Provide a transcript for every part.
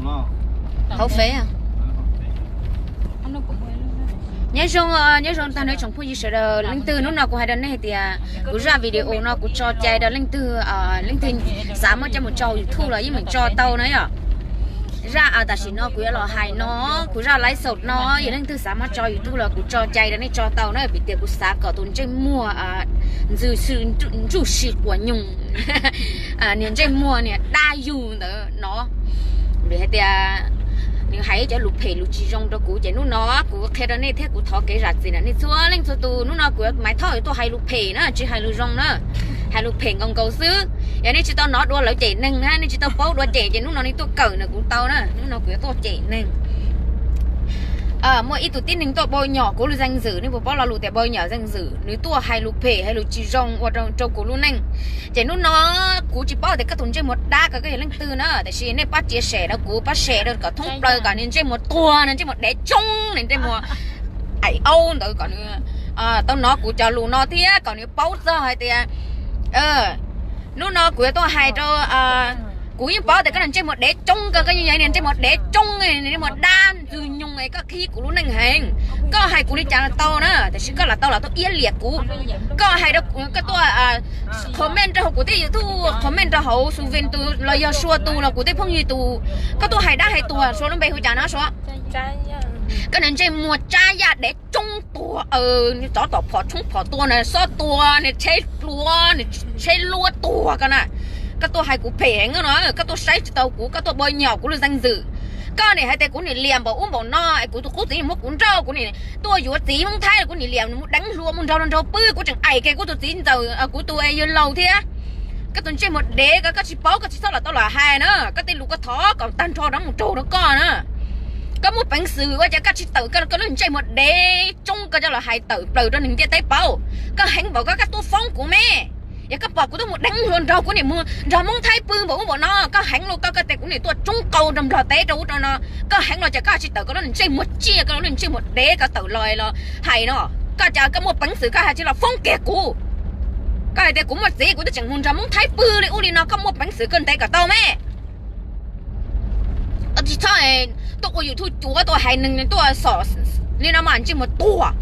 Hauv Fev. Nyob zoo, nyob zoo tag nrho tsoom phooj ywg sawv daws. Leej twg, hnub no kuv hais rau nej hais tias kuv zaj video no kuv tso cai rau leej twg, leej twg xav muab coj mus tso YouTube los yeej meem tso tau na yom. Zaj tam sim no kuv yuav los hais no, kuv zaj live show no, yog leej twg xav muab tso YouTube los kuv tso cai rau nej tso tau na, vim tias kuv xav kom tus ntsej muag ntxwg xwm ntsuj si quas nyoog, niag ntsej muag niag dab yug ntawd no, vim hais tias nws hais cov lus phem lus tsis zoo rau kuv, ces hnub no kuv qhia rau nej thiab kuv thov kev zam txim na nej txhua leej txhua tus. Hnub no kuv yuav Maiv Thoj yuav tuaj hais lus phem na, tsis hais lus zoo na, hais lus phem nkaus nkaus xwb. Yog nej tsis tau hnov dua lawv cem neeg na, nej tsis tau paub dua cem ces hnub no nej tuaj kawm na kuv tau na, hnub no kuv yuav tuaj cem neeg. Muaj ib tug tib neeg tuaj npau nyom kuv lub zeej ntxwm, nej puas paub lo lus tias npau nyom zeej ntxwm, nws tuaj hais lus phem hais lus tsis zoo ua rau kuv lub neej. Ces hnub no kuv tsis paub tias koj tus ntsej muag dab ko koj yog leej twg na, tiam sis nej pab chia sẻ rau kuv, pab share rau kom thoob plaws kom nws ntsej muag tuag, nws ntsej muag dev tsoob, nws ntsej muag aim aub ntawd kom nws tau hnov kuv cov lus no thiab kom nws paub txog hais tias hnub no kuv yuav tuaj hais rau, kuv yeej paub tias koj ntsej muag dev tsoob ko, koj yeej yog ntsej muag dev tsoob, ntsej muag dab ntxwg nyoog es koj khib kuv lub neej heev. Koj hais kuv li cas los tau na, tiam sis koj lam tau los tuaj iab liam kuv. Koj hais rau, koj tuaj comment rau hauv kuv tej YouTube, comment rau hauv Xu Vin tus los yog Sua tus los kuv tej phooj ywg tus, koj tuaj hais dab hais tuag Sua lub npe hu cas no Sua? Koj ntsej muag tsab yaj dev tsoob tuag, tsov tom phom tshoob phom tua na, xob tua na, tsheb pluav na, tsheb luab tuag ko na. Koj tuaj hais kuv phem heev no, koj tuaj saib tsis taus kuv, koj tuaj npau nyom kuv lub zeej ntxwm. Koj nim hais tias kuv nim liam npaum ub npaum no es kuv tus qub txiv muab kuv nrauj, kuv nim tuaj yuav txiv Hmoob Thaib los kuv nim liam mus deev hluas mus nrog nraug pw, kuv tseem aim kiag kuv tus txiv ntxawm, kuv tus yawg laus thiab. Koj tus ntsej muag dev ko, koj tsis paub koj tsis txhob los tau los hais na, koj tej lus koj thov kom tag nrho rov mus raug rau koj na. Koj muaj peev xwm ua cas koj tsis tawm koj lub ntsej muag dev tsoob ko coj los hais tawm plaws rau neeg ntiaj teb paub? Koj heev npaum ko koj tuaj foob kuv me. Yog koj pom kuv tuaj mus deev hluas nraug, kuv nim mus nrog Hmoob Thaib pw npaum ub npaum no, koj heev los koj, koj tias kuv nim tuaj tsoob qau rau Nplog teb rau ub rau no, koj heev los cas koj tsis tawm koj lub ntsej muag tsiaj, koj lub ntsej muag dev ko tawm los los hais no? Koj cas koj muaj peev xwm koj hais tsis los foob kiag kuv? Koj hais tias kuv muaj txiv kuv twb tseem mus nrog Hmoob Thaib pw li ub li no, koj muaj peev xwm koj ntes kom tau me. Koj tsis txhob tuaj ua YouTube cuav tuaj hais neeg tuaj xom li no mas ntsej muag tuag.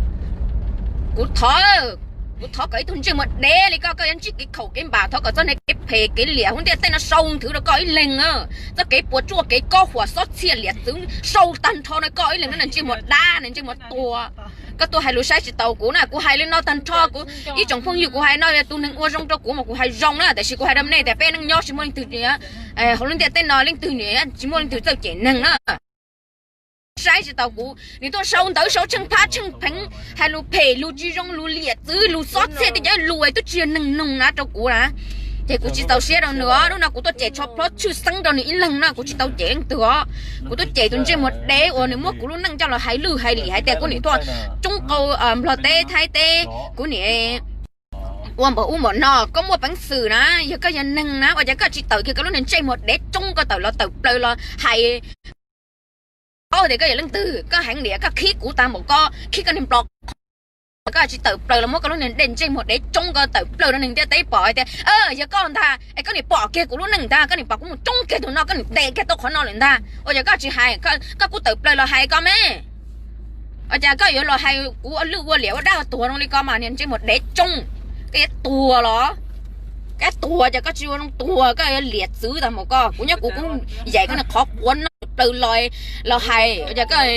Kuv thov, kuv thov kom ib tug ntsej muag dev li koj, koj yuav ntsib kev khaum kev npam, thov kom txoj kev phem kev liam hauv ntiaj teb no sau nthwv rau koj ib leeg. Txoj kev puas tsuaj kev kob huam xob txhiaj liam txwv sau tag nrho rau koj ib leeg, ntsej muag dab, ntsej muag tuag. Koj tuaj hais lus saib tsis taus kuv na, kuv hais li no tag nrho kuv ib tsoom phooj ywg, kuv hais no yog tus neeg ua zoo rau kuv mas kuv hais zoo na, tiam sis kuv hais rau nej tias peb neej nyob tsis muaj leej twg, hauv lub ntiaj teb no leej twg tsis muaj leej twg txawj cem neeg na. Saib tsis taus kuv, nws tuaj sau ntawv sau tsheej phab tsheej pheev, hais lus phem lus tsis zoo lus liam txwv lus xob txhiaj tej cov lus twb tsis yog neeg nug na rau kuv na. Ces kuv tsis txaus siab rau nws os, hnub no kuv tuaj cem tsho plhob tshwj xeeb rau nws ib leeg na, kuv tsis tau cem leej twg os. Kuv tuaj cem tus ntsej muag dev uas nws muab kuv lub neej coj los hais lwj hais liam hais tias kuv nim tuaj tsoob qau Nplog teb Thaib teb, kuv nim ua npaum ub npaum no. Koj muaj peev xwm na, yog koj yog neeg na ua cas koj tsis tawm kiag koj lub niag ntsej muag dev tsoob ko tawm los tawm plaws los hais. Paub tias koj yog leej twg, koj heev niam koj khib kuv tag npaum ko, khib koj niag nplo, koj tsis tawm plaws los muab koj lub niag ntsej muag dev tsoob ko tawm plaws rau neeg ntiaj teb pom hais tias yog koj ntag es koj nim pom kiag kuv lub neej ntag, koj nim pom kuv mus tsoob kiag tus no koj nim ntes kiag tau qhov no lawm ntag, ua cas koj tsis hais, koj kuj tawm plaws los hais koj me. Ua cas koj yuav los hais kuv ua lwj ua liam ua dab ua tuag zoo li ko mas niag ntsej muag dev tsoob, koj yuav tuag los? Koj tuag ces koj tsis ua zoo tuag, koj yuav liam txwv tag npaum ko. Kuv nyob kuv kuv yaim koj niag qhov quav no plaws los, los hais, ua cas koj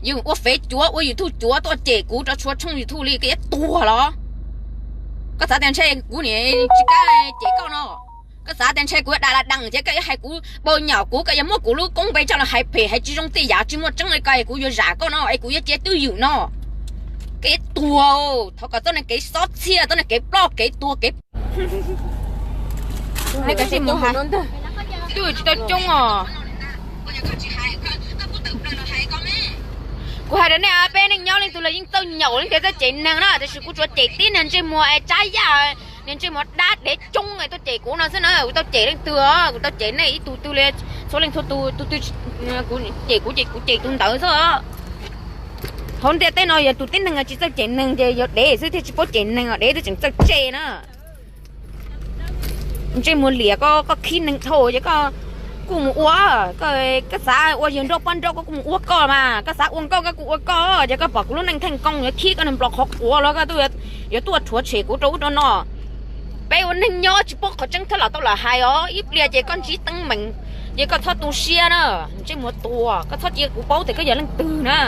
yuav ua fev cuav ua YouTube cuav tuaj cem kuv rau txhua tshooj YouTube li, koj yuav tuag los? Koj xav tias ntshe kuv niam tsis kam cem koj no? Koj xav tias ntshe kuv yuav dag la dees ces koj yuav hais kuv npau nyom kuv, koj yuav muab kuv lub koob npe coj los hais phem hais tsis zoo tej yam tsis muaj tseeb li ko es kuv yuav zam koj no es kuv yuav cia twj ywm no? Koj yuav tuag, thov kom txoj niag kev xob txhiaj, txoj niag kev ploj kev tuag kev. Twb tsis tau coob os. Kuv hais rau nej, peb neej nyob leej twg los yeej txawj nyaum leej twg txawj cem neeg na, tiam sis kuv tsuas cem tib niag ntsej muag tsab yaj, niag ntsej muag dab dev tsoob tuaj cem kuv no xwb na. Kuv tau cem leej twg os? Kuv tau cem nej ib tug twg li? Txhua leej txhua tus, tus twg cem kuv ces kuv cem tus ntawd xwb. Hauv ntiaj teb no yog tus tib neeg tsis txawj cem neeg ces yog dev xwb thiaj tsis paub cem neeg, dev twb tseem txawj tseg na. Ntsej muag liam ko, koj khib neeg dhau ces koj, kuj mus ua, koj xav ua yawg nrauj poj nrauj koj kuj mus ua koj mas, koj xav ua nkauj koj kuj ua koj, ces koj pom kuv lub neej theej koob yuav khib koj niag nplos qhov quav los koj yuav tuaj rhuav tshem kuv rau ub rau no. Peb ua neej nyob tsis paub qhov tseeb thiab los tau lam hais os, ib pliag ces koj ntsib teeb meem ces koj txhob tu siab na. Ntsej muag tuag, koj txhob cia kuv paub tias koj yog leej twg na.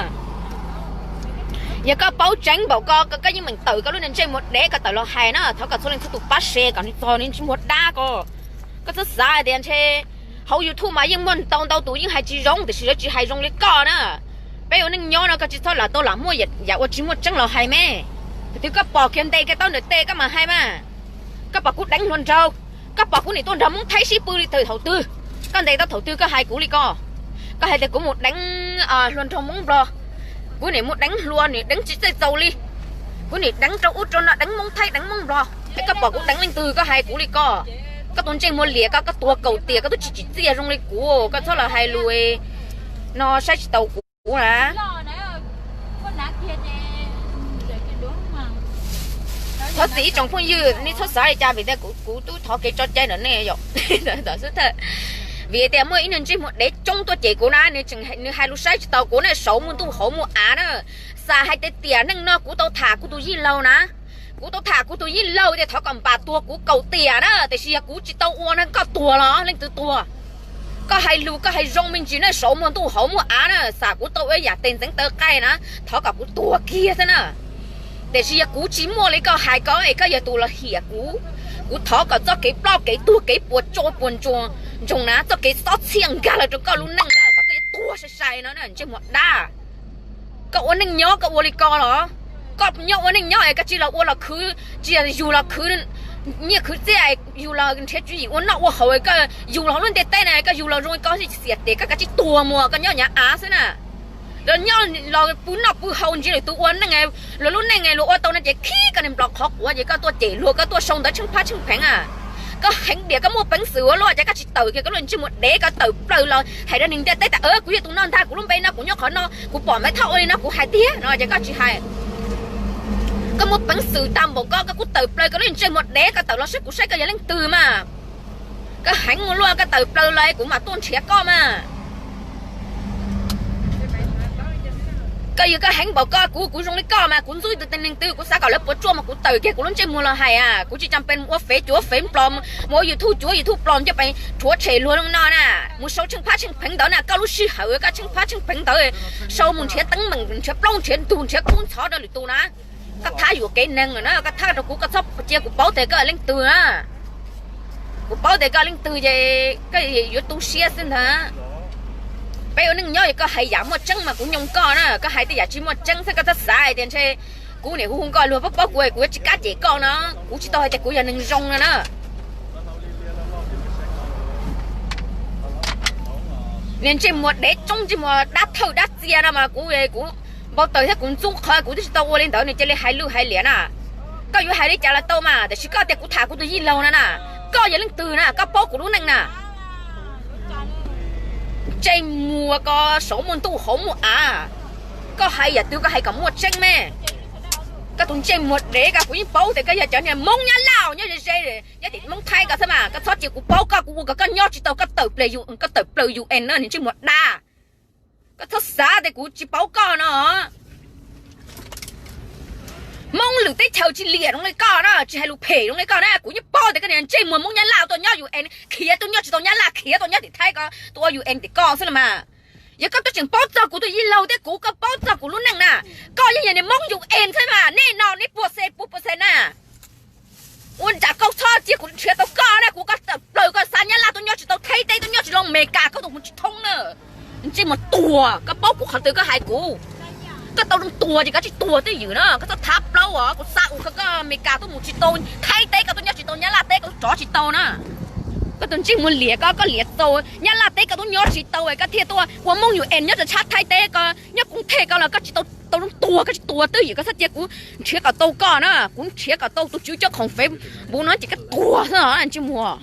Yog koj paub tseeb npaum ko, koj yeej meem tawm koj lub niag ntsej muag dev koj tawm los hais na, thov kom txhua leej txhua tus pab share kom nws txog nws ntsej muag dab ko. Koj txhob xav hais tias ntshe hauv YouTube mas yeej muaj ntau ntau tus yeej hais tsis zoo, tiam sis lawv tsis hais zoo li koj na. Peb ua neej nyob no koj tsis txhob lam tau lam muaj yam uas tsis muaj tseeb los hais me. Thaum twg koj pom kiag ntes kiag tau ntawm tes koj mam hais mas. Koj pom kuv deev hluas nraug, koj pom kuv nim tuaj nrog Hmoob Thaib sib pw li thaum twg? Koj ntes tau thaum twg koj hais kuv li ko? Koj hais tias kuv mus deev hluas nraug Hmoob Nplog, kuv nim mus deev hluas, nim deev tsis txawj txaus li, kuv nim deev rau ub rau no, deev Hmoob Thaib deev Hmoob Nplog, es koj pom kuv deev leej twg koj hais kuv li ko? Koj tus ntsej muag liam ko, koj tuag kaum tiam koj twb tsis tsim txiaj zoo li kuv, koj txhob los hais lus no saib tsis taus kuv na. Thov txim ib tsoom phooj ywg, nej txhob xav li cas vim tias kuv twb thov kev tso cai ntawm nej yom. Vim tias muaj ib niag ntsej muag dev coob tuaj cem kuv na, nws hais lus saib tsis taus kuv na, saum muaj ntuj hauv muaj av na. Xav hais tias tiam neej no kuv tau tham kuv tus yij laug na, kuv tau tham kuv tus yij laug tias thov kom npam tuag kuv kaum tiam na, tiam sis yog kuv tsis tau ua no koj tuag los leej twg tuag? Koj hais lus koj hais zoo me ntsis na, saum muaj ntuj hauv muaj av na, xam kuv tau ua yam tes ntxeev taw qaij na, thov kom kuv tuag kiag xwb na. Tiam sis yog kuv tsis muaj li koj hais ko es koj yog tus los hiam kuv, kuv thov kom txoj kev ploj kev tuag kev puas tsuaj puas ntsoog na, txoj kev xob txhiaj nkag los rau koj lub neej na, kom koj yuav tuag sai sai no na, ntsej muag dab. Koj ua neej nyob koj ua li ko los? Koj nyob ua neej nyob es koj tsis los ua los khwv, tsis yug los khwv nyiaj khwv txiaj, yug los nrhiav tswv yim ua noj ua haus, koj yug los hauv lub ntiaj teb na koj yug los zoo li ko xiam tes koj kav tsij tuag mus koj nyob nyav av xwb na. Los nyob los pw noj pw haus ntsia lwm tus ua neej, luag lub neej luag ua tau no ces khib koj niag nplos qhov quav ces koj tuaj cem luag koj tuaj sau ntawv tsheej phab tsheej pheev a. Koj heev diam koj muaj peev xwm ua luaj ces koj tsis tawm kiag koj lub ntsej muag dev koj tawm plaws los hais rau neeg ntiaj teb tias kuv yog tus no ntag kuv lub npe no kuv nyob qhov no kuv pom Maiv Thoj ua li no kuv hais tiag no ces koj tsis hais. Koj muaj peev xwm tag npaum ko koj kuj tawm plaws koj lub ntsej muag dev koj tawm los saib kuv saib koj yog leej twg mas. Koj heev ua luaj koj tawm plaws los kuv mam tuaj nrhiav koj mas. Koj yog koj heev npaum ko kuv kuv zoo li koj mas kuv ntxub tus neeg twg kuv xav kom lawv puas tsuaj mas kuv tawm kiag kuv lub ntsej muag los hais a, kuv tsis cam pes mus ua fev cuav fev nplos, mus ua YouTube cuav YouTube plos coj pes rhuav tshem luag li no na, mus sau tsheej phab tsheej pheev ntawd na, koj lub sij hawm koj tsheej phab tsheej pheev ntawd sau mus nrhiav teeb meem nrhiav plaub nrhiav ntug nrhiav kub ntxhov rau lwm tus na. Koj thab yuam kev neeg lawm na, koj thab rau kuv koj txhob cia kuv paub tias koj leej twg na. Kuv paub tias koj leej twg ces koj yuav tu siab xwb ntag. Peb ua neej nyob es koj hais yam muaj tseeb mas kuv nyoo koj na, koj hais tej yam tsis muaj tseeb xwb koj txhob xav hais tias ntshe kuv niam hu hu nkauj luag paub paub kuv kuv yuav tsis kab cem koj no. Kuv tsis tau hais tias kuv yog neeg zoo no na. Niag ntsej muag dev tsoob ntsej muag dab thawj dab txia no mas kuv kuv npau taws thiab kuv ntxub qhov kuv twb tsis tau ua li ntawd nws cia li hais lwj hais liam na. Koj yuav hais li cas los tau mas, tiam sis koj tias kuv tham kuv tus yij laug no na, koj yog leej twg na, koj paub kuv lub neej na. Ntsej muag ko saum muaj ntuj hauv muaj av, koj hais yam twg koj hais kom muaj tseeb me. Koj tus ntsej muag dev ko kuv yeej paub tias koj yog cov niag Hmoob Nyab Laj nyob ze ze, nyob tim Hmoob Thaib ko xwb mas, koj txhob cia kuv paub koj, kuv ua kom koj nyob tsis tau, koj tawm plaws U N na, niag ntsej muag dab. Koj txhob xav tias kuv tsis paub koj no. Hmoob lwm teb chaws tsis liam zoo li koj na, tsis hais lus phem zoo li koj na, kuv yeej paub tias koj niag ntsej muag Hmoob Nyab Laj tuaj nyob U N khiav tuaj nyob tsis tau Nyab Laj, khiav tuaj nyob tim Thaib ko, tuaj ua U N tim koj xwb los mas. Yog koj twb tseem paub txog kuv tus yij laug thiab kuv, koj paub txog kuv lub neej na, koj yeej yog niag Hmoob U N xwb mas, nej no nej puas xees puas puas xees na. Ua ntsam koj txhob cia kuv nrhiav tau koj na, kuv koj tawm plaws koj xa Nyab Laj tuaj nyob tsis tau, Thaib teb tuaj nyob tsis tau, Amelikas koj tuaj mus tsis thoob na. Ntsej muag tuag, koj paub kuv qhov twg koj hais kuv. Koj tau zoo tuag ces koj tsis tuag twj ywm na, koj txhob thab plaub os, kuv xa ua koj Amelikas tuaj mus tsis tau, Thaib teb koj tuaj nyob tsis tau, Nyab Laj teb koj tuaj rov tsis tau na. Koj tus ntsej muag liam ko, koj liam txaus Nyab Laj teb koj tuaj nyob tsis tau, koj thiaj tuaj ua Hmoob U N nyob rau tshab Thaib teb ko, nyob koom them ko los koj tsis tau, tau zoo tuag, koj tsis tuag twj ywm, koj txhob cia kuv nrhiav kom tau koj na, kuv nrhiav kom tau tus tswv coj khoom Facebook no ces koj tuag xwb os ntsej muag.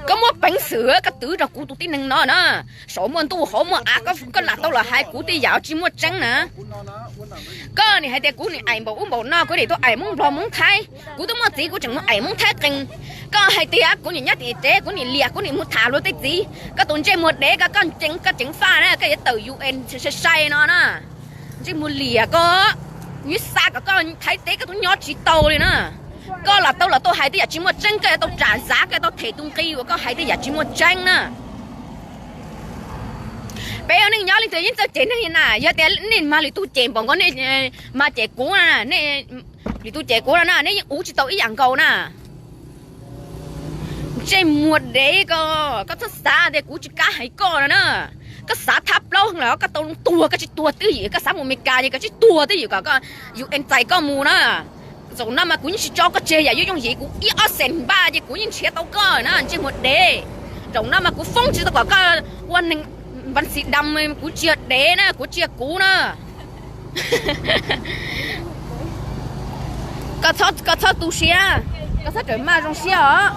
Koj muaj peev xwm koj twv rau kuv tus tib neeg no na, saum muaj ntuj hauv muaj av, koj lam tau los hais kuv tej yam tsis muaj tseeb na. Koj nim hais tias kuv nim aim npaum ub npaum no, kuv nim tuaj aim Hmoob Nplog Hmoob Thaib, kuv twb muaj txiv kuv tseem mus aim Hmoob Thaib qees. Koj hais tias kuv nim nyob tim tsev kuv nim liam kuv nim mus tham luag tej txiv, koj tus ntsej muag dev koj, koj ceev, koj ceev faj na, koj yuav tawm UN sai sai no na. Ntsej muag liam koj, kuv yuav xa kom koj Thaib teb koj twb nyob tsis tau li na. Koj los tau los tau hais tej yam tsis muaj tseeb, koj yuav tau tsom zav, koj yuav tau them tus nqi uas koj hais tej yam tsis muaj tseeb na. Peb ua neej nyob leej twg yeej txawj cem neeg li na, yog tias nej mas lwm tus cem npaum nkaus nej mas cem kuv na, lwm tus cem kuv no na nej yeej uv tsis tau ib yam nkaus na. Ntsej muag dev koj, koj txhob xav tias kuv tsis kam hais koj no na. Koj xav thab plaub heev lawm koj tau tuag koj tsis tuag twj ywm, koj xav mus Amelikas ces koj tsis tuag twj ywm kom UN txais koj mus na. Zaum no mas kuv yeej tsis tso koj tseg yam yooj yooj yim, kuv ib ob xees npaj ces kuv yeej nrhiav tau koj na ntsej muag dev. Zaum no mas kuv foob tsis tau kom koj ua neeg npav xis dam, kuv tsis yog dev na, kuv tsis yog kuv na. Koj txhob tu siab, koj txhob rawm maj zoo siab os.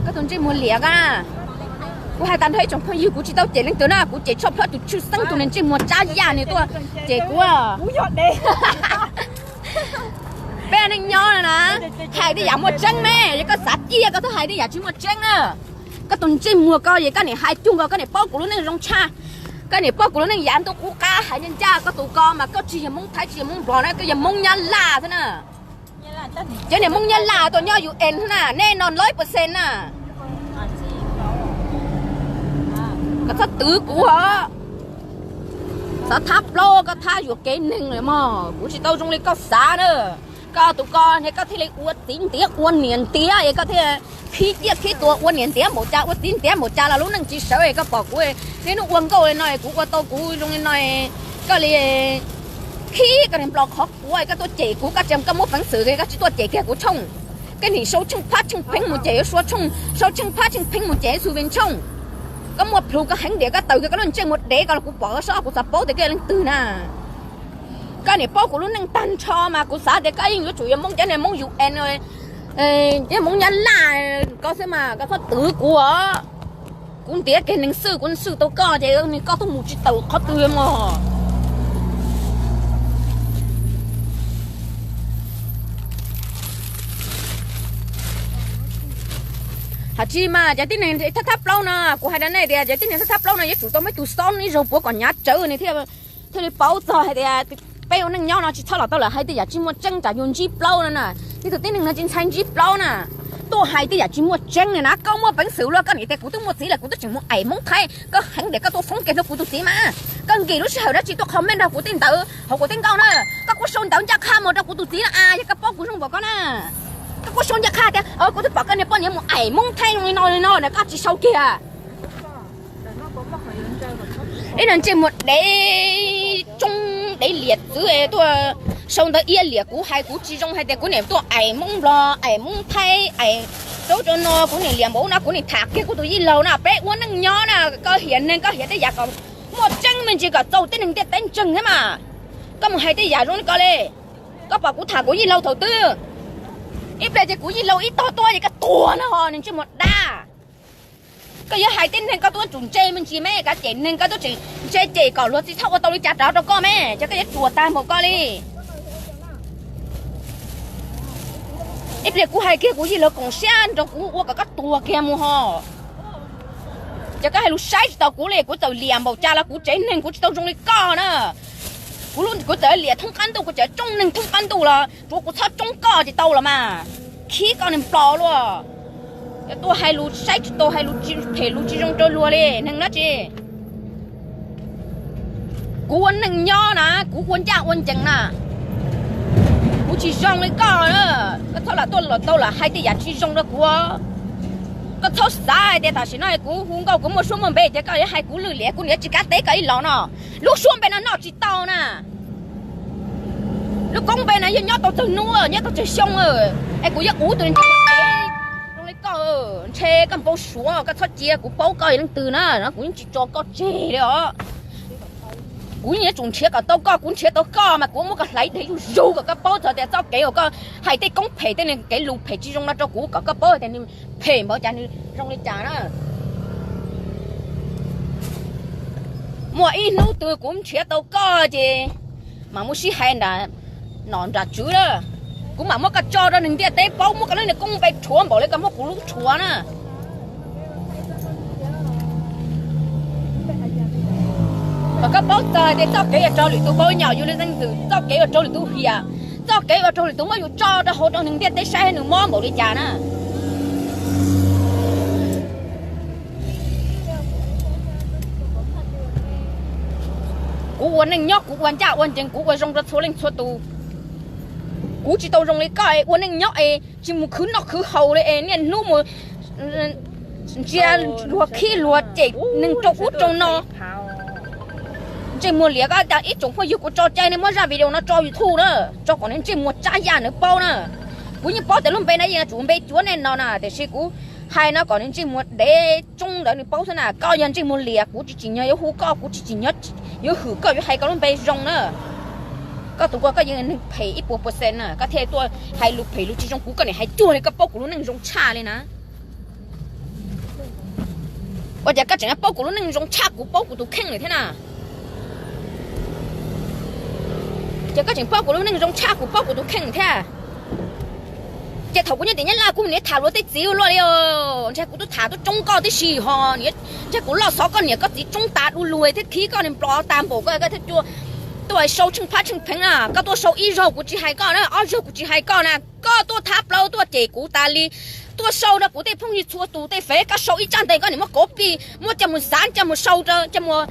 Koj tus ntsej muag liam koj na. Kuv hais tag nrho ib tsoom phooj ywg, kuv tsis tau cem leej twg na, kuv cem tshaj plaws tus tshwj xeeb tus niag ntsej muag tsab yaj nws tuaj cem kuv. Peb neej nyob no na, hais tej yam muaj tseeb me, yog koj xav ciaj koj txhob hais tej yam tsis muaj tseeb na. Koj tus ntsej muag ko es koj nim hais cuag nkaus koj nim paub kuv lub neej zoo tshaj. Koj nim paub kuv lub neej yav ntuj qub qab, hais ncaj ncaj koj tus ko mas koj tsis yog Hmoob Thaib tsis yog Hmoob Nplog na, koj yog Hmoob Nyab Laj xwb na. Cov niag Hmoob Nyab Laj tuaj nyob UN na, nej no lawm percent na. Koj txhob twv kuv os. Xav thab plaub koj thab yuam kev neeg lawm mog, kuv tsis tau zoo li koj xav na. Koj tus ko ne koj thiaj li ua txiv ntiav ua niam ntiav es koj thiaj khib ciaj khib tuag ua niam ntiav npaum cas ua txiv ntiav npaum cas los lub neej tsis sawv es koj pom kuv niaj hnub ua nkauj li no es kuv ua tau kuv zoo li no, koj li khib koj niag nplos qhov quav koj tuaj cem kuv, koj tseem koj muaj peev xwm koj tsis tuaj cem kiag kuv tshooj. Koj nim sau tsheej phab tsheej pheej mus cem yuav sua tshooj, sau tsheej phab tsheej pheej mus cem Xu Vee tshooj. Koj muaj plhus koj heev diam koj taws kiag koj lub ntsej muag dev ko los kuv pom koj soj kuv xav paub tias koj yog leej twg na. Koj nim paub kuv lub neej tag nrho mas kuv xav tias koj yeej yuav tsum yog Hmoob cov niag Hmoob UN, cov Hmoob Nyab Laj ko xwb mas koj txhob twv kuv os. Kuv ntiav kiag neeg xwb, kuv xwb tau koj ces koj tuaj mus tsis tau qhov twg mog. Hais tsis mas cov tib neeg thab thab plaub no, kuv hais rau nej tias cov tib neeg thab thab plaub no yuav tsum tau muaj ib tug xob ib zaug puav kom hnyav tsawv nws thiaj li paub txog hais tias peb ua neej nyob no tsis txhob los tau lawm hais tej yam tsis muaj tseeb tsam yus ntsib plaub no na. Ib tug tib neeg no tsis ntshai ntsib plaub na. Tuaj hais tej yam tsis muaj tseeb na, koj muaj peev xwm luaj koj nim tias kuv twb muaj txiv lawm kuv twb tseem mus aim Hmoob Thaib, koj heev diam koj tuaj foob kiag rau kuv tus txiv mas. Koj nkim lub sij hawm dab tsi tuaj comment rau kuv tej ntawd hauv kuv tej nkauj na. Koj kuj sau ntawv ncaj qha mus rau kuv tus txiv na, yog koj paub kuv zoo npaum ko na. Koj kuj sau ncaj qha tias kuv twb pom koj niag poj niam mus aim Hmoob Thaib zoo li no li no na, koj tsis sau kiag. Ib niag ntsej muag dev tsoob dev liam txwv tuaj sau ntawv iab liam kuv, hais kuv tsis zoo hais tias kuv niam tuaj aim Hmoob Nplog aim Hmoob Thaib aim rau rau no, kuv niam liam npaum no kuv niam tham kiag kuv tus yij laug na, peb ua neej nyob na, koj hiam neeg koj hiam tej yam kom muaj tseeb me ntsis kom txaus tib neeg ntiaj teb ntseeg thiab mas. Koj mus hais tej yam zoo li ko li. Koj pom kuv tham kuv yij laug thaum twg? Ib pliag ces kuv yij laug ib tog tuaj ces koj tuag na ho niag ntsej muag dab. Koj yuav hais tib neeg koj twb yuav tsum ntse me ntsis me, koj cem neeg koj twb tseem ntse cem kom luag tsis txhob ua tau li cas rov rau koj me, ces koj yuav ruam tag npaum koj li. Ib pliag kuv hais kiag kuv yij laug koom siab nrog kuv ua kom koj tuag kiag mus ho. Ces koj hais lus saib tsis taus kuv li, kuv txawm liam npaum cas los kuv tsev neeg kuv tsis tau zoo li koj na. Kuv, kuv txawm liam thoob qab ntuj, kuv tsev tsoob neeg thoob qab ntuj los tsuav kuv txhob tsoob koj ces tau los mas. Khib koj niag nplos luaj. Tuaj hais lus saib tsis taus, hais lus phem lus tsis zoo rau luag li, neeg dab tsi. Kuv ua neej nyob na, kuv ua ncaj ua ncees na. Kuv tsis zoo li koj na. Koj txhob lam tuaj los tau lam hais tej yam tsis zoo rau kuv. Koj txhob xav hais tias tam sim no kuv hu nkauj kuv muaj suab muaj npe ces koj yuav hais kuv lwj liam, kuv niam tsis kav teb koj ib los no. Lub suab npe no noj tsis tau na. Lub koob npe no yeej nyob tau tsawg hnub, nyob tau tsawg xyoo, es kuv yuav uv tus zoo li koj, ntshe koj npau suav, koj txhob cia kuv paub koj yog leej twg na, kuv yeej tsis tso koj tseg li os. Kuv yeej yuav tsum nrhiav kom tau koj, kuv nrhiav tau koj mas kuv muab koj hlais dheev zuj zus kom koj paub txog tias txoj kev uas koj hais tej koob phem tej kev lus phem tsis zoo no rau kuv kom koj paub tias nws phem npaum cas nws zoo li cas na. Muaj ib hnub twg kuv nrhiav tau koj ces Mas muab sib hais nram nom nram tswv na, kuv mam muab koj tso rau neeg ntiaj teb paub, muab koj lub niag koob npe rhuav npaum li koj muab kuv lub rhuav na. Kom koj paub txog tias txoj kev uas raug lwm tus npaum nyom yus li leej twm, txoj kev uas raug lwm tus hiam, txoj kev uas raug lwm tus muab yus tso rau hauv rau neeg ntiaj teb saib nws mob npaum li cas na. Kuv ua neej nyob kuv ua ncaj ua ncees, kuv ua zoo rau txhua leej txhua tus. Kuv tsis tau zoo li koj es ua neej nyob es tsis mus khwv noj khwv haus li es niaj hnub mus ntsia luag khib luag cem neeg rau ub rau no. Ntsej muag liam, koj ib tsoom phooj ywg, kuv tso cai nej muab zaj video no tso YouTube na, tso kom nws ntsej muag tsab yaj nws paub na. Kuv yeej paub tias lub npe no yeej yuav tsum npe cuav nej no na, tiam sis kuv hais no kom nws ntsej muag dev tsoob ntawd nws paub xwb na. Koj yog ntsej muag liam, kuv tsis tsim nyog yuav hu koj, kuv tsis tsim nyog yuav hwm koj yuav hais koj lub npe zoo na. Koj tus ua koj yeej neeg phem ib puas percent na, koj thiaj tuaj hais lus phem lus tsis zoo, kuv koj niam hais cuag li koj paub kuv lub neej zoo tshaj li na. Ua cas koj tseem paub kuv lub neej zoo tshaj kuv paub kuv tus kheej lawm thiab na? Ces koj tseem paub kuv lub neej zoo tshaj kuv paub kuv tus kheej thiab. Ces thaum kuv nyob tim Nyab Laj kuv niaj tham luag tej txiv luaj li, ntshe kuv twb tham tub tsoob koj tib si ho, ntshe kuv loj xov koj niam koj txiv tsoob tas du lug thiab khib koj niag plho tag npaum koj thiaj tuaj sau tsheej phab tsheej pheev na. Koj tuaj sau ib zaug kuv tsis hais koj na, ob zaug kuv tsis hais koj na, koj tuaj thab plaub tuaj cem kuv tas li, tuaj sau rau kuv tej phooj ywg txhua tus tej fev, koj sau ib tsab ntawv koj niam muab copy muab coj mus xav coj mus sau rau coj mus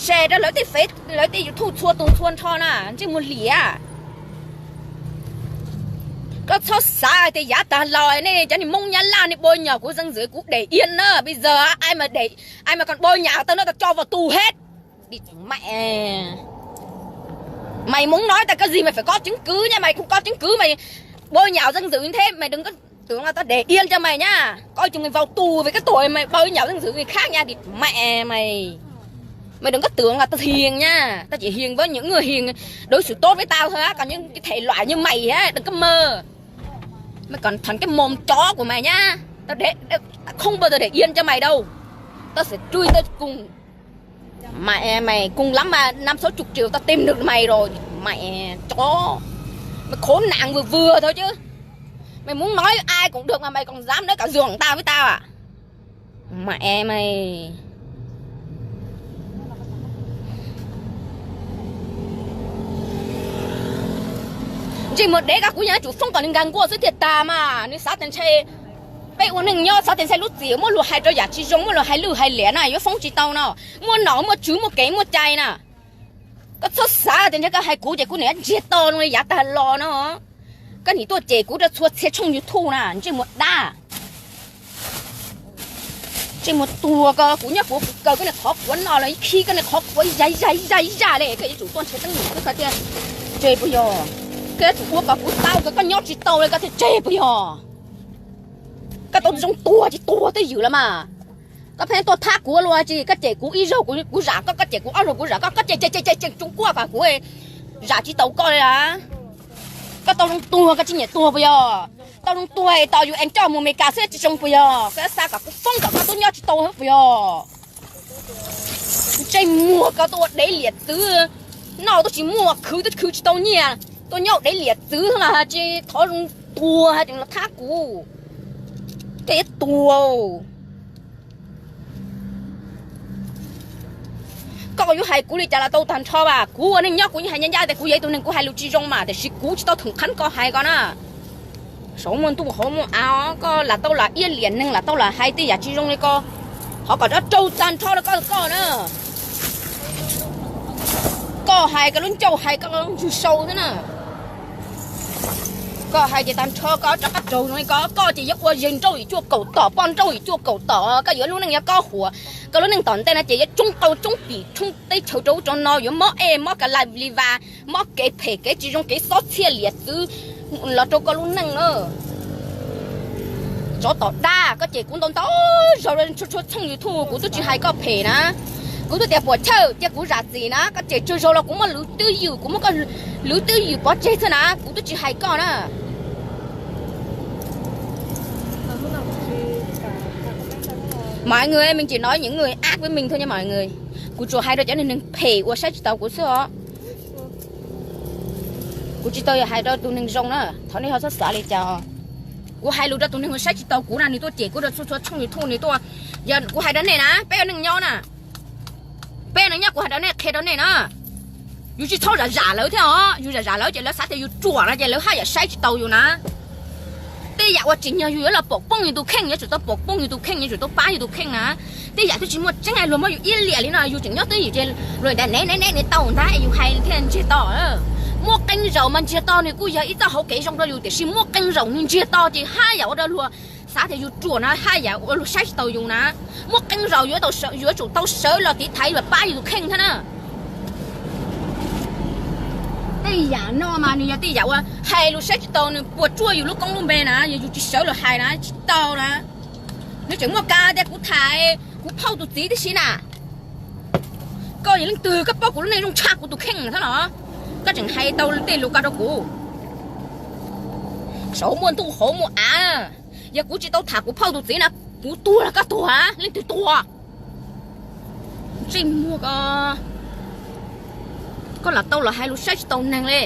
share rau lawv tej fev lawv tej YouTube txhua tus txhua nrho na, ntsej muag liam. Koj txhob xav tias yav tag los nej cov niag Hmoob Nyab Laj nej npau nyom kuv zeej ntxwv kuv đẻ yên na, bây giờ ai mà còn npau nhào tao nó tao cho vào tù hết. Mày muốn nói tao cái gì mày phải có chứng cứ nha, mày không có chứng cứ mày bôi nhọ danh dự như thế, mày đừng có tưởng là tao để yên cho mày nhá. Coi chừng mày vào tù vì cái tội mày bôi nhọ danh dự người khác nha, đi mẹ mày. Mày đừng có tưởng là tao hiền nha, tao chỉ hiền với những người hiền, đối xử tốt với tao thôi á, còn những cái thể loại như mày á, đừng có mơ. Mày còn thành cái mồm chó của mày nhá. Tao để, tao không bao giờ để yên cho mày đâu. Tao sẽ truy tao cùng. Mày, mày cùng lắm mà năm sáu chục triệu tao tìm được mày rồi. Mày chó. Mày khốn nạn vừa vừa thôi chứ. Mày muốn nói ai cũng được mà mày còn dám nói cả giường tao với tao à? Mẹ mày. Ntsej muag dev, koj kuv yeej yuav tsum foob kom nws nkag nkuaj xwb thiaj tas mas. Nws xav tias ntshe peb ua neej nyob xav tias ntshe lub txim muab luag hais rau yam tsis zoo, muab luag hais lwj hais liam na yuav foob tsis tau no. Muaj nom muaj tswv muaj kev muaj cai na. Koj txhob xav tias ntshe koj hais kuv ces kuv niam ntsiag to zoo li yav tag los no. Koj nim tuaj cem kuv rau txhua txhia tshooj YouTube na, ntsej muag dab. Ntsej muag tuag, ko kuv nyob kuv kaw koj niag qhov quav no los khib koj niag qhov quav zaj zaj zaj zaj li, koj yuav tsum tuaj nrhiav teeb meem xwb koj thiaj tseg puas yog? Koj yuav tsum ua kom kuv tau, koj nyob tsis tau li koj thiaj tseg puas yog? Koj tau zoo tuag ces tuag twj ywm los mas. Koj pheej tuaj thab kuv luag tsis, koj cem kuv ib zaug kuv zam koj, koj cem kuv ob zaug kuv zam koj, koj cem cem cem cem tsoos kuaj kom kuv zam tsis taus koj li a. Koj tau zoo tuag koj tsis nyiam tuag puas yog? Tau zoo tuag es tos yus es coj mus Amelikas xwb tsis zoo puas yog? Koj xa kom kuv foob kom koj tub nyob tsis tau puas yog? Ntsej muag koj tuaj ua dev liam txwv, noj tuaj tsis muaj, khwv tuaj khwv tsis tau nyiaj, tuaj nyob ua dev liam txwv mas tsis thov zoo tuag tseem los thab kuv. Koj yuav tuag. Koj yuav hais kuv li cas los tau tag nrho as, kuv ua neej nyob kuv yeej hais ncaj ncaj tias kuv yog ib tug neeg kuv hais lus tsis zoo mas, tiam sis kuv tsis tau thoom kheev koj hais ko na. Saum muaj ntuj hauv muaj av, koj lam tau lam iab liam neeg, lam tau lam hais tej yam tsis zoo li ko, thov kom rov raug tag nrho rau koj koj na. Koj hais koj lub ncauj hais koj ntswg sau xwb na. Koj hais ces tag nrho koj rov qab raug zoo li ko, koj ces yuav ua yawg nrauj yim cuaj kaum tom, poj nrauj yim cuaj kaum tom, koj yuav lub neej yuav kob huam, koj lub neej tom ntej no ces yuav tsoob qau tsoob pim tsoob teb chaws rau ub rau no, yuav mob ej mob ka la li vas, mob kev phem kev tsis zoo kev xob txhiaj liam txwv los rau koj lub neej na. Tsov tom dab, koj cem kuv ntau ntau zaus txhua txhua tshooj YouTube kuv twb tsis hais koj phem na. Kuv twb tias puas chawj cia kuv zam txim na, koj cem tsawg zaus los kuv muab lwv twj ywm, kuv muab koj lwv twj ywm pov tseg xwb na, kuv twb tsis hais koj na. Mọi người ơi, mình chỉ nói những người ác với mình thôi nha mọi người. Kuv tsuas hais rau cov neeg phem uas saib tsis taus kuv xwb os. Kuv tsis tau yog hais rau tus neeg zoo na, thov nej ho txhob xav li cas. Kuv hais lus rau tus neeg uas saib tsis taus kuv na, nws tuaj cem kuv rau txhua txhua tshooj YouTube nws tuaj. Yog kuv hais rau nej na, peb ua neej nyob na, peb ua neej nyob kuv hais rau nej, qhia rau nej na, yus tsis txhob zam zam lawv thiab os. Yus zam zam lawv ces lawv xav tias yus ruam no ces lawv haj yam saib tsis taus yus na. Tej yam uas tsim nyog yus yuav los pom poob yus tus kheej, yuav tsum tau pom poob yus tus kheej, yuav tsum tau pab yus tus kheej na. Tej yam twb tsis muaj tseeb, luag muab yus iab liam li no, yus tseem nyob twj ywm ces luag tias nev nev nev nev tau ntag es yus hais thiaj ntsiag to. Muaj qee zaum mas ntsiag to nws kuj yog ib txoj hauv kev zoo rau yus, tiam sis muaj qee zaum nws ntsiag to ces haj yam ua rau luag xav tias yus ruam na, haj yam ua luag saib tsis taus yus na. Muaj qee zaum yuav tsum tau sawv los tiv thaiv los pab yus tus kheej thiab na. Tej yam no mas nws yog tej yam uas hais lus saib tsis taus, nws puas tsuaj yus lub koob lub npe na, yog yus tsis sawv los hais na tsis tau na. Nws tseem muaj kas tias kuv tham kuv phauj tus txiv tib si na. Koj yog leej twg koj paub kuv lub neej zoo tshaj kuv tus kheej thiab los? Koj tseem hais tau tej lus ko rau kuv. Saum muaj ntuj hauv muaj av, yog kuv tsis tau tham kuv phauj tus txiv na, kuv tuag los koj tuag, leej twg tuag? Ntsej muag ko, koj lam tau los hais lus saib tsis taus neeg li.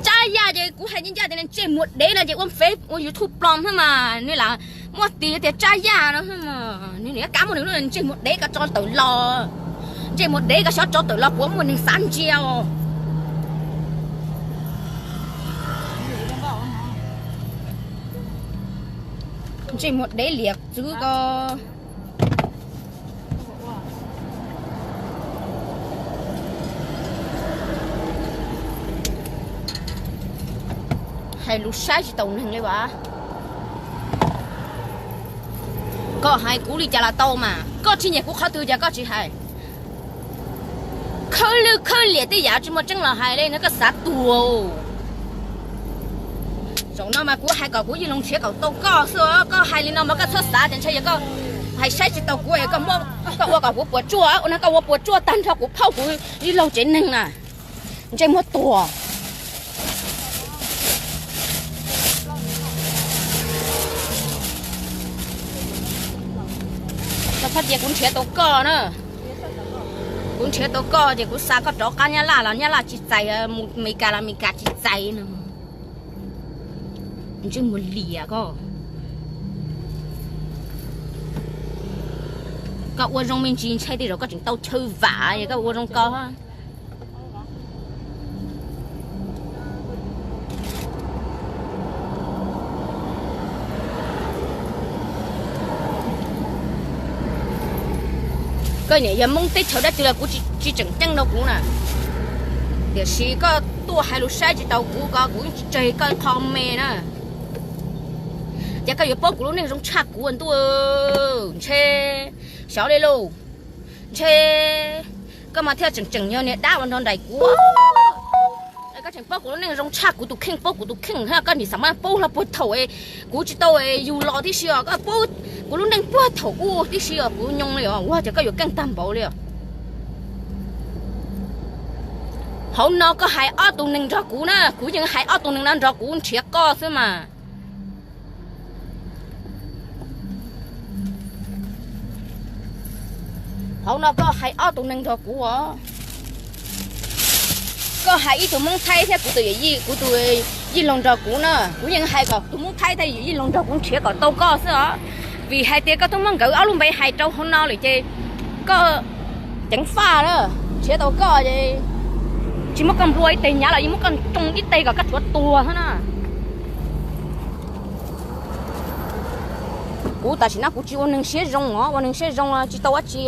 Tsab yaj ces kuv hais ncaj ncaj tias ntsej muag dev no ces ua Face ua YouTube plob xwb mas nws lam muaj tis tias tsab yaj no xwb mas nws niam kab muaj nws lub ntsej muag dev ko tso tawm los. Ntsej muag dev ko xyov tso tawm los puas muaj neeg xav ntsia os. Ntsej muag dev liam txwv ko. Hais lus saib tsis taus neeg li as. Koj hais kuv li cas los tau mas, koj tsis nyiam kuv qhov twg ces koj tsis hais. Khawb lwj khawb liam tej yam tsis muaj tseeb los hais li no koj xav tuag. Zaum no mas kuv hais kom kuv Yij Loos nrhiav kom tau koj xwb, koj hais li no mas koj txhob xav tias ntshai yog koj hais saib tsis taus kuv es koj ua kom kuv puas tsuaj, ua no koj ua puas tsuaj tag nrho kuv phauj kuv Yij Loos tsev neeg na. Ntsej muag tuag. Txhob cia kuv nrhiav tau koj na. Kuv nrhiav tau koj ces kuv xa koj rov qab Nyab Laj los Nyab Laj tsis txais, mus Meskas los Meskas tsis txais no. Ntsej muag liam koj. Koj ua zoo me ntsis ntshai tej zaum koj tseem tau chaw vam, koj ua zoo ko. Koj niam yog Hmoob teb chaws dab tsi los kuv tsis tseem ceeb rau kuv na. Tiam sis koj tuaj hais lus saib tsis taus kuv ko kuv yeej tsis tseg koj qho me na. Ces koj yuav paub kuv lub neej zoo tshaj kuv ntuj. Ntshe xyov li lauj. Ntshe koj mas thiaj tseem tseem yog niag dab uas nrog nraim kuv. Koj tseem paub kuv lub neej zoo tshaj kuv tus kheej, paub kuv tus kheej, koj nim xav mas paub hlo puag thaum kuv tsis tau yug los tib si os, koj paub kuv lub neej puag thaum ub tib si os, kuv nyoo li os, ua cas koj yuav keej tag npaum li os. Hauv no koj hais ob tug neeg nrog kuv na, kuv yeej hais ob tug neeg no nrog kuv nrhiav koj xwb mas. Hauv no koj hais ob tug neeg nrog kuv os. Koj hais ib tug Hmoob Thaib thiab kuv tus yawm yij, kuv tus yij laug nrog kuv na, kuv yeej hais kom tus Hmoob Thaib thiab yawm yij laug nrog kuv nrhiav kom tau koj xwb os. Vim hais tias koj twb muab nkawd ob lub npe hais rau hauv no lawm ces koj ceev faj na, nrhiav tau koj ces tsis muab koj nplua ib teg hnyav los yeej muab koj tsoo ib teg kom koj tshuav tuag xwb na. Kuv tam sim no kuv tsis ua neeg siab zoo os, ua neeg siab zoo tsis tau dab tsi.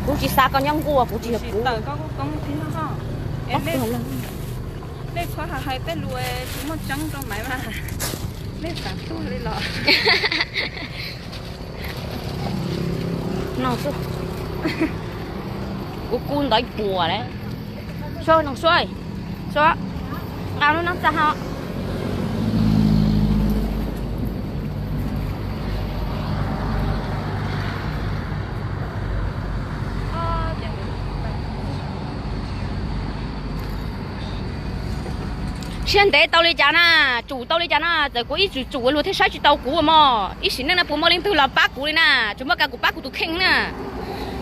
Kuv tsis xa koj nyob nkuaj, kuv tsis yog kuv. Nej txhob hais tej lus tsis muaj tseeb rau Maiv mas, nej xav tuag li los? No xwb, kuv kub ntawv puas lawm. Sua no sua, sua, nqa lub noob txaj ho. Siab ntev tau li cas na, tsum tau li cas na, txawm kuv ib txwm tsum luag thiaj saib tsis tau kuv mog. Ib sim neej no puas muaj leej twg los pab kuv li na, tsuas muaj kuv pab kuv tus kheej na.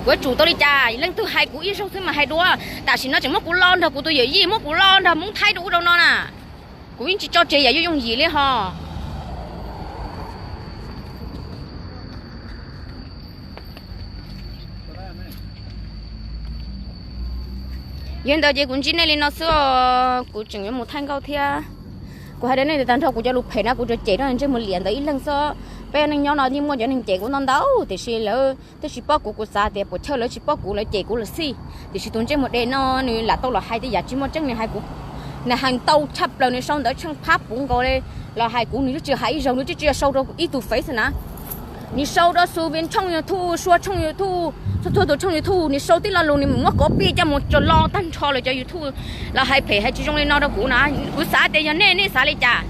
Yuav tsum tau li cas? Leej twg hais kuv ib zaug xwb mas hais dua. Tam sim no tseem muab kuv lo nrog kuv tus yawm yij, muab kuv lo nrog Hmoob Thaib rau ub rau no na. Kuv yeej tsis tso tseg yam yuav yooj yim li ho. Yog li ntawd ces kuv ntsib nej li no xwb os, kuv tseem yuav mus thaij nkauj thiab. Kuv hais rau nej tias tag nrho kuv cov lus phem na kuv tsuas cem rau ntsej muag liam ntawd ib leeg xwb. Peb neej nyob no yeej muaj cov neeg cem kuv ntau ntau tiam sis lawv twb tsis paub kuv, kuv xav tias puas chawj lawv tsis paub kuv lawv cem kuv lawm xij. Tiam sis tus ntsej muag dev no nws lam tau los hais tej yam tsis muaj tseeb, nws hais kuv, nws hais ntau tshaj plaws, nws sau ntawv tsheej phab puv nkaus li los hais kuv, nws twb tsis hais ib zaug, nws twb tsis sau rau ib tug fev xwb na. Nws sau rau Xu Vin tshooj YouTube, Sua tshooj YouTube, txhua txhua tus tshooj YouTube, nws sau tib lo lus nws muab copy coj mus tso lo tag nrho lawv cov YouTube los hais phem hais tsis zoo li no rau kuv na. Kuv xav tias yog nej, nej xav li cas?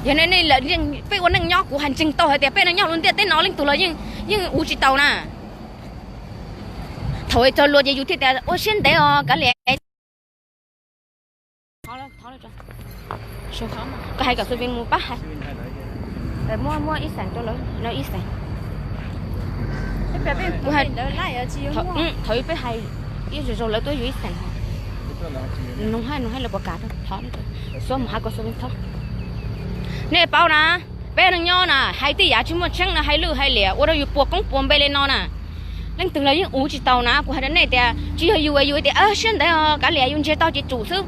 Yog nej, nej lawm, peb ua neej nyob kuv hais ntseeg tau hais tias peb neej nyob lub ntiaj teb no leej twg los yeej, yeej uv tsis tau na. Thaum txog luag ces yus thiaj tias ua siab ntev os kav liam. Koj hais kom Xu Vin mus pab hais. Muab, muab ib xees rau lawv, ib xees. Kuv hais, thaum peb hais ib zaug zaug lawv tuaj yuav ib xees. Nug, nug lawv puas kam, thov, xuab mus hais kom Xu Vin thov. Nej paub na, peb neej nyob na hais tej yam tsis muaj tseeb no, hais lwj hais liam ua rau yus puas koob puas npe li no na. Leej twg los yeej uv tsis tau na. Kuv hais rau nej tias tsis yog yus, yus tias siab ntev os kav liam, yus ntsiag to ces tsum xwb.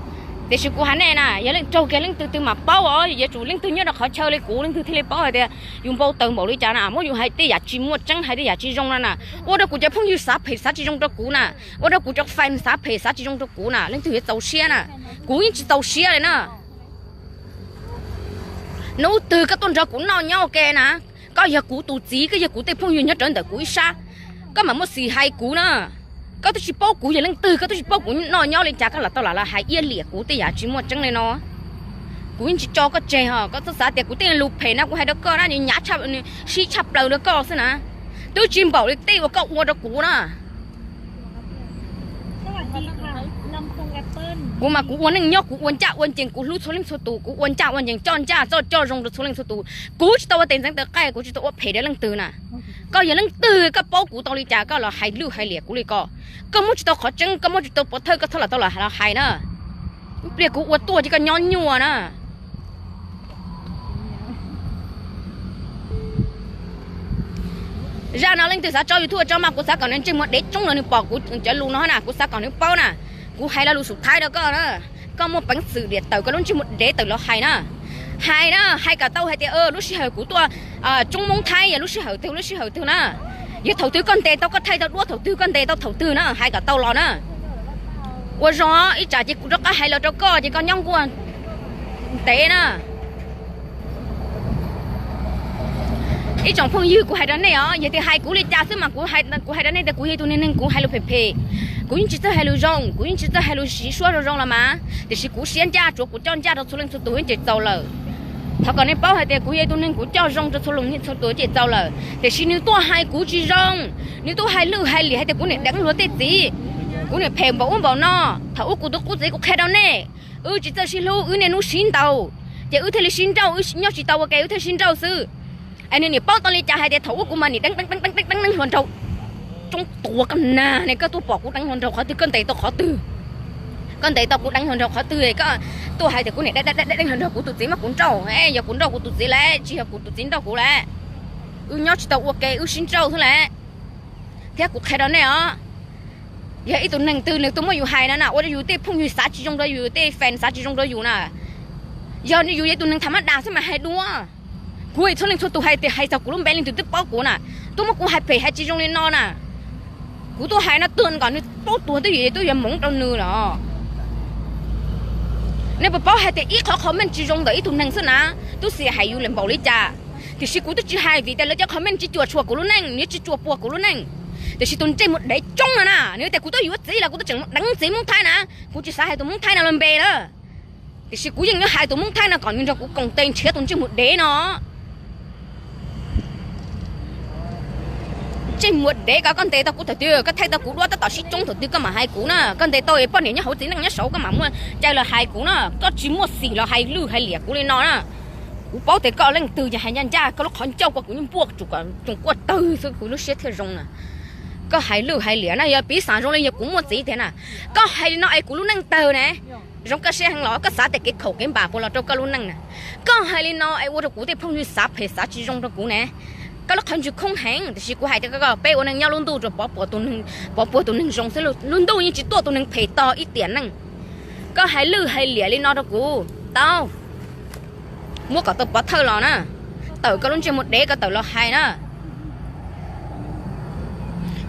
Tiam sis kuv hais nej na, yog leej raug kiag leej twg twg mam paub os, yuav tsum leej twg nyob rau qhov chaw li kuv leej twg thiaj li paub hais tias yus npau taws npaum li cas na, muab yus hais tej yam tsis muaj tseeb, hais tej yam tsis zoo no na. Ua rau kuv cov phooj ywg xav phem xav tsis zoo rau kuv na, ua rau kuv cov fans xav phem xav tsis zoo rau kuv na, leej twg yuav txaus siab na? Kuv yeej tsis txaus siab li na. Hnub twg koj tuaj nrog kuv noj nyob ua ke na, koj yog kuv tus txiv, koj yog kuv tej phooj ywg nyob rawv ntawm kuv ib sab, koj mam muaj xim hais kuv na. Koj twb tsis paub kuv yog leej twg, koj twb tsis paub kuv noj nyob li cas, koj lam tau lam los hais iab liam kuv tej yam tsis muaj tseeb li no. Kuv yeej tsis tso koj tseg os, koj txhob xav tias kuv tej lus phem no kuv hais rau koj na, nws hnyav, nws sib tshaj plaws rau koj xwb na. Twb tsis npaum li tej uas koj ua rau kuv na. Kuv mas kuv ua neej nyob kuv ua ncaj ua ncees, kuv hlub txhua leej txhua tus, kuv ua ncaj ua ncees, coj ncaj coj zoo rau txhua leej txhua tus. Kuv tsis tau ua tes ntxeev tes qaij, kuv tsis tau ua phem rau leej twg na. Koj yog leej twg, koj paub kuv tau li cas koj los hais lwj hais liam kuv li ko? Koj muab tsis tau qhov tseeb, koj muab tsis tau pov thawj, koj txhob lam tau los hais na. Ib pliag kuv ua tuaj ces koj nyob nyuaj na. Zaj no leej twg xav tso YouTube tso mas kuv xav kom nws ntsej muag dev tsoob los nws pom kuv cov lus no na, kuv xav kom nws paub na. Kuv hais lo lus xub thawj rau koj na, koj muaj peev xwm diam tawm koj lub ntsej muag dev tawm los hais na. Hais na, hais kom tau hais tias lub sij hawm kuv tuaj tsoob Hmoob Thaib yog lub sij hawm twg lub sij hawm twg na. Yog thaum twg koj ntes tau, koj thaij tau duab thaum twg, koj ntes tau thaum twg na, hais kom tau los na. Ua zoo ib tsam ces kuv rov qab hais los rau koj ces koj nyob nkuaj ntev na. Ib tsoom phooj ywg, kuv hais rau nej os, yog tias hais kuv li cas xwb mas kuv hais rau nej tias kuv yog ib tug neeg, neeg kuv hais lus phem phem, kuv yeej tsis txawj hais lus zoo, kuv yeej tsis txawj hais lus siv suab zoo zoo los mas, tiam sis kuv siab ncaj, tsuav kuv coj ncaj rau txhua leej txhua tus ces txaus lawm. Thov kom nej paub hais tias kuv yog ib tug neeg kuv coj zoo rau txhua leej txhua tus ces txaus lawm, tiam sis nws tuaj hais kuv tsis zoo, nws tuaj hais lwj hais liam hais tias kuv niam deev luag tej txiv, kuv niam phem npaum ub npaum no. Thaum ub kuv tus qub txiv kuv qhia rau nej, wb tsis txawj sib hlub, wb niaj hnub sib ntaus, ces wb thiaj li sib nrauj, wb nyob tsis tau ua ke wb thiaj sib nrauj xwb. Es nws niam paub tau li cas hais tias thaum ub kuv mas niam deev deev deev deev deev hluas nraug, tsoob tuag koj nag ne, koj tuaj pom kuv deev hluas nraug qhov twg, koj ntes tau qhov twg? Koj ntes tau kuv deev hluas nraug qhov twg, koj tuaj hais tias kuv niam deev deev deev hluas nraug, kuv tus txiv mas kuv nrauj, yog kuv nrauj kuv tus txiv lawm, tsis yog kuv tus txiv nrauj kuv lawm. Wb nyob tsis tau ua ke, wb sib nrauj xwb lawm. Thiab kuv qhia rau nej os, yog ib tug neeg twg nws tuaj muab yus hais no na, ua rau yus tej phooj ywg xav tsis zoo rau yus, tej fans xav tsis zoo rau yus na, yog yus yog ib tug neeg tham mab das xwb mas hais dua. Kuv txhua leej txhua tus hais tias hais txog kuv lub npe leej twg twb paub kuv na, tuaj muab kuv hais phem hais tsis zoo li no na. Kuv tuaj hais no tuag kom nws paub tuag twb yog, twb yog hmoov rau nws los. Nej puas paub hais tias ib qhov comment tsis zoo ntawm ib tug neeg xwb na, twb xav hais yus lawm npaum li cas. Tiam sis kuv twb tsis hais vim tias lawv cov comment tsis cuam tshuam kuv lub neej, nws tsis cuam puas kuv lub neej. Tiam sis tus ntsej muag dev tsoob no na, nws tias kuv twb yuav txiv los kuv twb tseem mus deev txiv Hmoob Thaib na. Kuv tsis xav hais tus Hmoob Thaib no lub npe na, tiam sis kuv yeej yuav hais tus Hmoob Thaib no kom nws nrog kuv koom tes nrhiav tus ntsej muag dev no. Ntsej muag dev ko, koj ntes tau kuv thaum twg? Koj thaij tau kuv duab tab tom sib tsoob thaum twg koj mam hais kuv na. Koj ntes tau poj niam nyob hauv txiv neej nyob saud koj mam muaj cai los hais kuv na. Koj tsis muaj xim los hais lwj hais liam kuv li no na. Kuv paub tias koj leej twg ces hais ncaj ncaj, koj lub qhov ncauj ko kuv yeej npuaj tsoom kuaj tawg xwb kuv lub siab thiaj zoo na. Koj hais lwj hais liam na, yog piv xam zoo li yog kuv muaj txiv tiag na. Koj hais li no es kuv lub neej tawg ne. Zoo koj siab heev los koj xav tias kev khaum kev npam puas los rau koj lub neej na. Koj hais li no es ua rau kuv tej phooj ywg xav phem xav tsis zoo rau kuv ne. Koj lub qhov ntswg khoob heev, tiam sis kuv hais tias koj, peb ua neej nyob lub ntuj rau pov puas tus neeg zoo xwb, lub ntuj yeej tsis tuaj tus neeg phem tog ib tiam neej. Koj hais lwj hais liam li no rau kuv tau, muab kom tau pov thawj los na. Tawm koj lub ntsej muag dev koj tawm los hais na.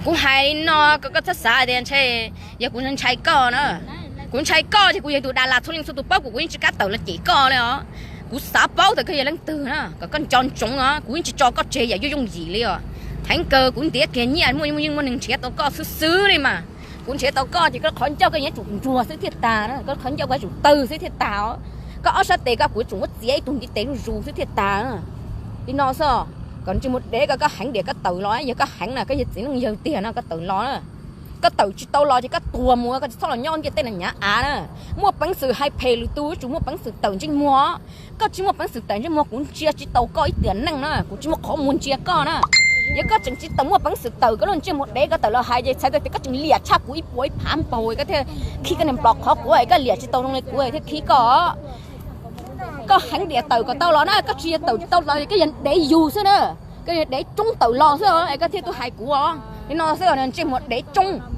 Kuv hais li no kom koj txhob xav tias ntshe yog kuv ntshai koj na. Kuv ntshai koj ces kuv yog tus Dalas, txhua leej txhua tus paub kuv, kuv yeej tsis kam tawm los cem koj li os. Kuv xav paub tias koj yog leej twg na, kom koj nco ntsoov os, kuv yeej tsis tso koj tseg yam yooj yooj yim li os. Heev kawg kuv ntiav kiag nyiaj muaj yeej muaj neeg nrhiav tau koj xwb xwb li mas. Kuv nrhiav tau koj ces koj qhov ncauj koj yuav tsum nruag xwb thiaj tas na, koj qhov ncauj koj yuav tsum tawg xwb thiaj tas os. Koj ob sab tes koj kuv yuav tsum muab txiav ib tug ntiv tes zuj zus xwb thiaj tas. Li no xwb, kom ntsej muag dev koj, koj heev diam koj tawm los, yog koj heev na koj yog txiv neej yawg tiag no koj tawm los na. Koj tawm tsis tau los ces koj tuag mus, koj tsis txhob los nyob ntiaj teb no nyav av na. Muaj peev xwm hais phem lwm tus yuav tsum muaj peev xwm tawm ntsej muag. Koj tsis muaj peev xwm tawm ntsej muag kuv ntsia tsis tau koj ib tiam neej na, kuv tsis muaj qhov muag ntsia koj na. Yog koj tseem tsis tau muaj peev xwm tawm koj lub ntsej muag dev koj tawm los hais ces txhais tau tias koj tseem liam tshaj kuv ib puas ib phav npaug, koj thiaj khib koj niag nplos qhov quav es koj liam tsis tau zoo li kuv thiaj khib koj. Koj heev diam tawm kom tau los na, koj tsis yog tawm tsis tau los koj yog dev yug xwb na. Koj yog dev tsoob tawm los xwb es koj thiaj tuaj hais kuv os. Li no xwb ntsej muag dev tsoob.